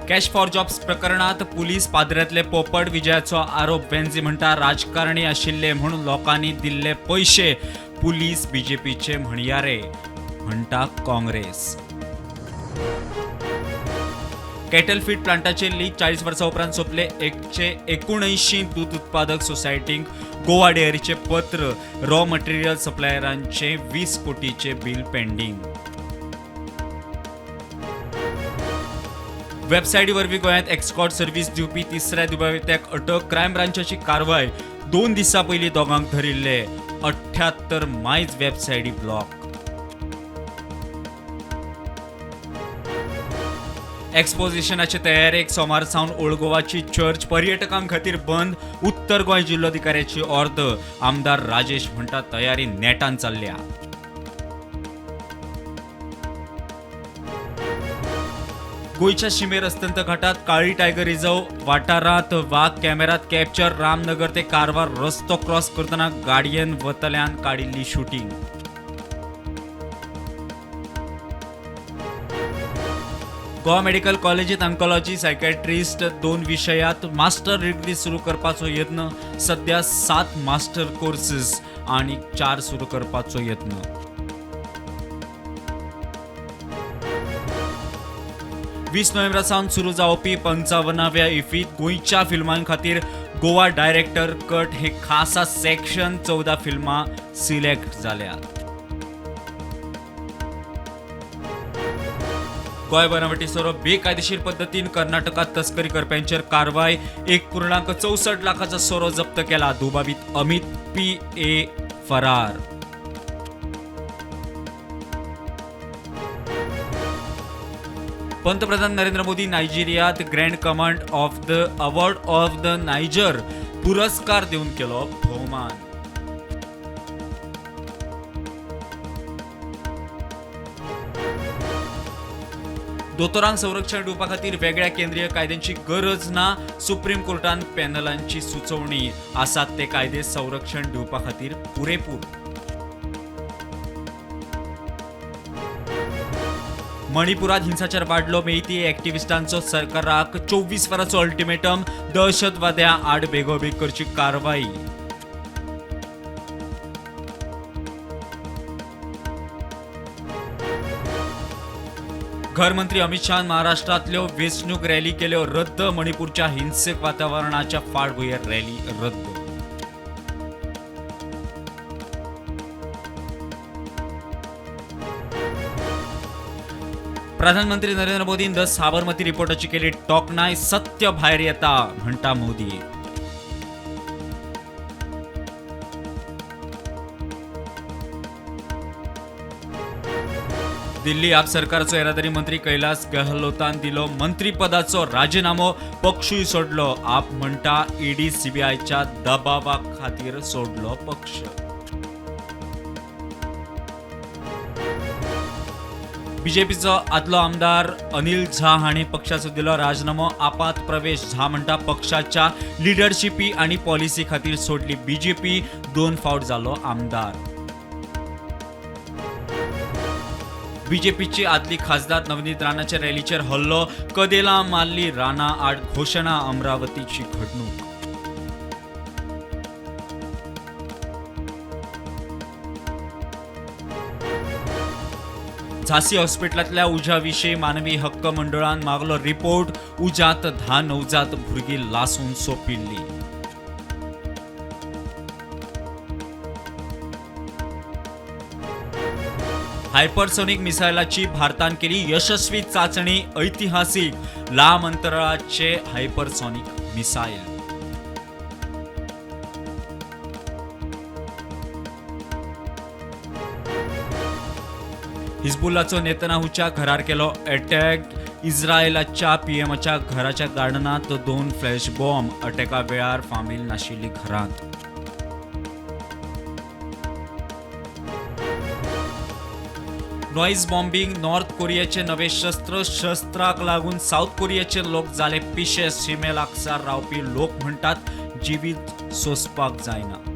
Cash for jobs प्रकरणात police पादऱ्यांतले पोपट विजयाचो आरोप. वेन्झी म्हणटा राजकारणी आशिल्ले म्हणून लोकांनी दिल्ले पयशे पुलीस बीजेपीचे म्हणयारे, म्हणटा काँग्रेस. कॅटल फीड प्लांटाचे लीज 40 वर्सां उपरांत सोंपले. 179 दूद उत्पादक सोसायटींक गोवा डेअरीचे पत्र. रॉ मटेरियल सप्लायरांचे 20 कोटीचे बिल पेंडींग. वेबसायटी वरवीं गोंयांत एक्सकॉर्ट सर्व्हिस दिवपी तिसऱ्या दुबावित्याक अटक. क्रायम ब्रांचाची कारवाय. 2 दिसां पयलीं दोगांक धरिल्ले. 78 मायज वेबसायटी ब्लॉक. एक्सपोजिशनाचे तयारेक सोमार सावन ओल्ड गोवाची चर्च पर्यटकां खातीर बंद. उत्तर गोंय जिल्लोधिकाऱ्याची ऑर्द. आमदार राजेश म्हणटा तयारी नेटान चल्ल्या. गोंयच्या शिमेर अस्तंत घाटात काळी टायगर रिझर्व वाठारांत वाग कॅमेरात कॅप्चर. रामनगर ते कारवार रस्तो क्रॉस करतना गाडयेन वतल्यान काडिल्ली शुटींग. गोवा मेडिकल कॉलेजीत अंकॉलॉजी, सायकॅट्रिस्ट 2 विशयात मास्टर डिग्री सुरू करपाचो यत्न. सध्या 7 मास्टर कोर्सेस आनी 4 सुरू करपाचो यत्न. 20 नोव्हेंबरा सावन सुरू जावपी 55व्या इफीत गोंयच्या फिल्मां खातीर गोवा डायरेक्टर कट हे खासा सेक्शन. 14 फिल्मां सिलेक्ट जाल्यात. गोंय बनावटी सोरो बेकायदेशीर पद्दतीन कर्नाटकात तस्करी करप्यांचेर कारवाय. 1.64 लाखाचो सोरो जप्त केला. दुबावीत अमित पी ए फरार. पंतप्रधान Narendra Modi नायजेरियात grand command of the award of the Niger पुरस्कार दिवन केलो भोवमान. दोतोरांक संरक्षण दिवपा खातीर वेगळ्या केंद्रीय कायद्यांची गरज ना. सुप्रीम कोर्टान पॅनलांची सुचोवणी. आसात ते कायदे संरक्षण दिवपा खातीर पुरेपूर. मणिपुरात हिंसाचार वाडलो. मेईती ॲक्टिव्हिस्टांचो सरकाराक 24 वरांचो अल्टिमेटम. दहशतवाद्यां आड बेगोबेग करची कारवाई. घरमंत्री अमित शहान महाराष्ट्रातल्यो वेंचणूक रॅली केल्यो रद्द. मणिपूरच्या हिंसक वातावरणाच्या फाटभुंयेर रॅली रद्द. प्रधानमंत्री नरेंद्र मोदीन the Sabarmati रिपोर्टाची केली टोखणाय. सत्य भायर येता म्हणटा मोदी. दिल्ली आप सरकारचो येरादारी मंत्री कैलास गहलोतान दिलो मंत्रीपदाचो राजीनामो. पक्षूय सोडलो. आप म्हणटा ईडी सीबीआयच्या दबावा खातीर सोडलो पक्ष. बीजेपीचो आदलो आमदार अनिल झा हांणी पक्षाचो दिलो राजीनामो. आपात प्रवेश. झा म्हणटा पक्षाच्या लिडरशिपी आनी पॉलिसी खातीर सोडली बीजेपी. 2 फावट जालो आमदार. बीजेपीची आदली खासदार नवनीत राणाच्या रॅलीचेर हल्लो. कदेलां मारली. राणा आड घोशणा. अमरावतीची घडणूक. झांसी हॉस्पिटलांतल्या उज्या विशीं मानवी हक्क मंडळान मागलो रिपोर्ट. उज्यांत 10 नवजात भुरगीं लासून सोंपिल्ली. हायपरसोनिक मिसायलाची भारतान केली यशस्वी चाचणी. ऐतिहासिक लांब अंतराळाचे हायपरसोनिक मिसायल. हिजबुल्लाचो नेतन्याहूच्या घरार केलो अटॅक. इस्रायलाच्या पीएमाच्या घराच्या गार्डनांत 2 फ्लॅश बॉम्ब. अटॅका वेळार फामील नाशिल्ली घरांत. नॉयज बॉम्बिंग नॉर्थ कोरियाचे नवे शस्त्र. शस्त्राक लागून साउथ कोरियाचे लोक जाले पिशे. शिमे लागसार रावपी लोक म्हणटात जिवीत सोंसपाक जायना.